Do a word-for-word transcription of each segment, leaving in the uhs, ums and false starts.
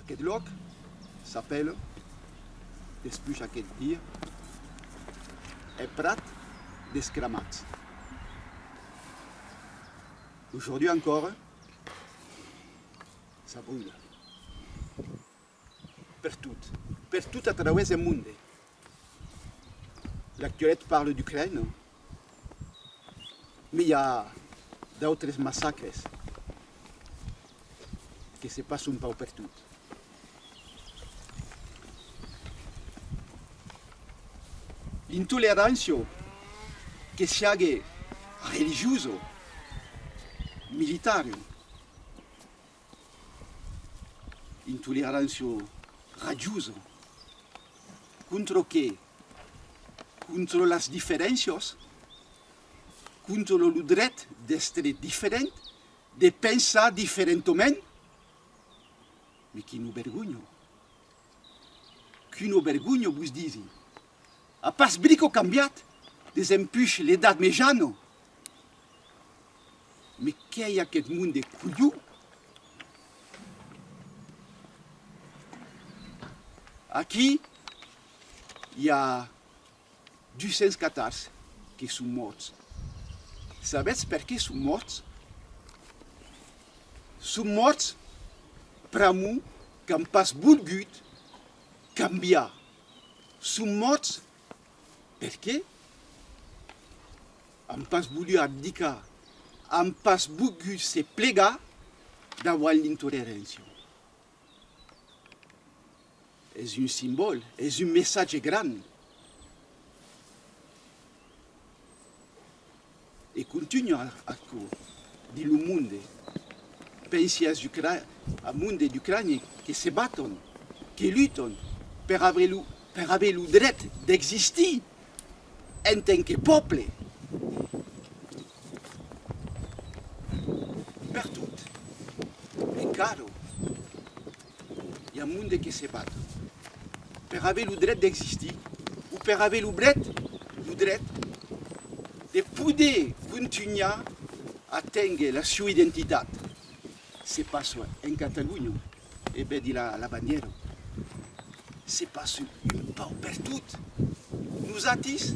Aqueth lòc s'apèla, despuish aqueth dia, eth Prat des Cramats. Aujourd'hui encore, ça brûle. Pertot, pertot a travèrs deth monde. L'actualitat parla d'Ucraïna, mès i a d'autres massacres que se passan un pauc pertot. L'intolerància, que siague religiosa, militara, intolerància radiosa. Contra qué? Contra las diferéncias? Contra lo dret d'èstre diferent, de pensar diferentament? Mès quina vergonha! Quina vergonha, vos disi! A pas brica cambiat desempuish l'Edat Mejana. Mès qu'ei aqueth monde colhon? Aquí i a dus cents catars que son mòrts. Sabètz perqué son mòrts? Son mòrts pr'amor qu'an pas volgut cambiar. Son mòrts perqué an pas volut abdicar, an pas volgut se plegar davant l'intolerància. Es un simbòl, es un messatge grand. E contunha aquò dins lo monde. Pensi als Ucra-, al monde d'Ucraïna que se baton, que luton per aver lo, per aver lo dret d'existir en tant que pòble. Pertot, encara, i a monde que se bat per aver lo dret d'existir o per aver lo dret, lo dret de poder contunhar a ténguer la sua identitat. Se passa en Catalonha, e vedi la, la bandièra. Se passa un pauc pertot. Nosatis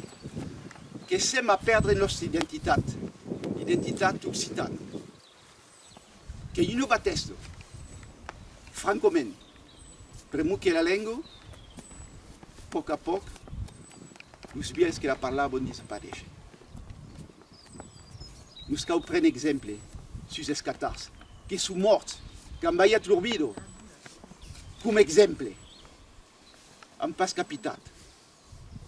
que sèm a pèrdre nòstra identitat, l'identitat occitana. Qu'ei una batèsta, francament, pr'amor que la lenga, pòc a pòc, los vièlhs que la parlavan desapareishen. Nos cau préner exemple sus es catars que son mòrts, qu'an balhat lor vida coma exemple. An pas capitat.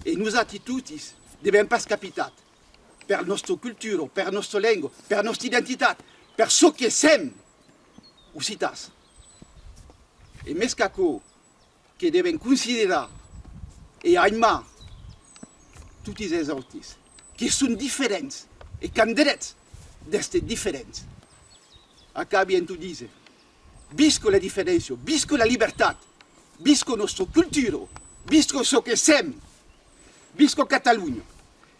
E nosati totis devèm pas capitat per nòstra cultura, per nòstra lenga, per nòstra identitat, per çò que sèm occitans. E mès qu'aquò, que devèm considerar e aimar totis es autis, que son diferents e qu'an drets d'èstre diferents. Acabi en tot díser, visca la diferéncia, visca la libertat, visca nòstra cultura, visca çò que sèm, visca Catalonha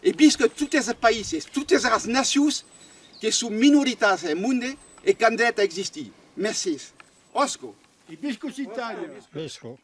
e visca totes es païses, totes las nacions que son minoritats en monde e qu'an dret a existir. Mercés. Òsca! E visca Occitània! Visca!